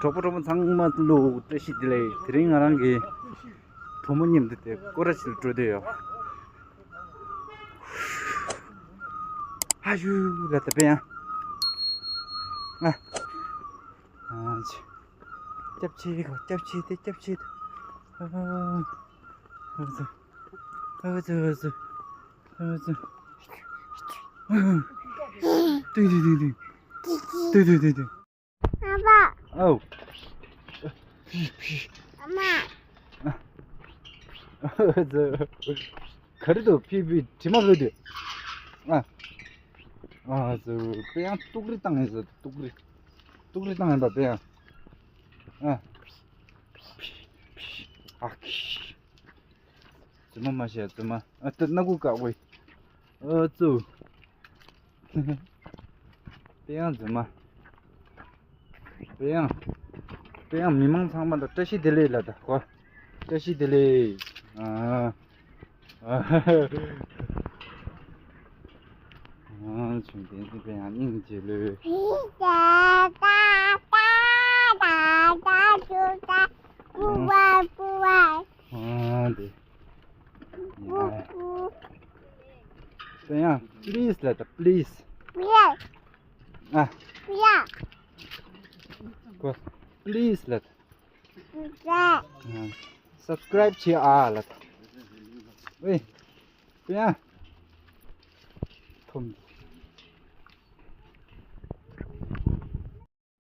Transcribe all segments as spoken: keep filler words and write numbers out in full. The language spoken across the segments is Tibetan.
གྲོགས་པོ་གྲོགས་མོ་ཚང་མ་ལོ་བཀྲ་ཤིས་བདེ་ལེགས། དེ་རིང་ང་རང་གི་བུ་མོ་མཉམ་དུ་དེ་སྐོར་ར་ཞིག་འགྲོ་བསྡད་ཡོད། ཨ་ཡུ་ལ་ད་པེ་ཡང་ང་ཨ་ཅི་སྐྱབས་ཆེ་གོ། སྐྱབས་ཆེ་དེ། སྐྱབས་ཆེ་དེ། ཨ་ཨ་ཙི་ཨ་ཙི་ཨ་ཙི་ཨ་ཙི། ཏུ་ཏུ་ཏུ་ཏུ། ཏུ་ཏུ་ཏུ་ཏུ། ཨ་ཕ། ཨོ། ཕི་ཕི། ཨ་མ། ག་རེ་འདུག་ཕི་ཕི་དྲི་མ་ལྷོད་དུས། ཨ། ཨ་ཙི། པེ་ཡང་ཏུག་རི་བཏང་ཡིན་ཟེར། ཏུག་རི། ཏུག་རི་བཏང་ཡིན་པ་པེ་ཡང་། ཨ། ཕི་ཕི། ཨ་ཁི། རྫུན་མ་མ་བཤད། རྫུན་མ། ཨ་ཏི་སྣ་ཁུག་བཀག་དགོས། ཨ་ཙུ། པེ་ཡང་རྫུན་མ། པེ་ཡང་། པེ་ཡང་མི་མང་ཚང་མ་ལ་བཀྲ་ཤིས་བདེ་ལེགས་ལབ་ད་གོ། བཀྲ་ཤིས་བདེ་ལེགས། ཨ། ཨ། ཨ་ཆུང་དེ་ཚོ་པེ་ཡང་སྙིང་རྗེ་ལོས། ཨ་དེ། པེ་ཡང་please ལབ་ད། please. ཨ། གོ། please ལབ་ད། ཨ། subscribe བྱེད་ཨ་ལབ་ད། ཝེ། པེ་ཡང་། ཐོམ།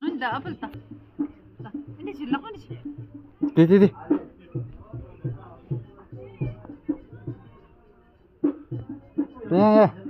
ཨ་ནི་ད་ཨ་པལ་ད། ད་ཨ་ནི་ཅི་ལག་པ་ནི་ཅི། དེ་དེ་དེ། པེ་ཡང་།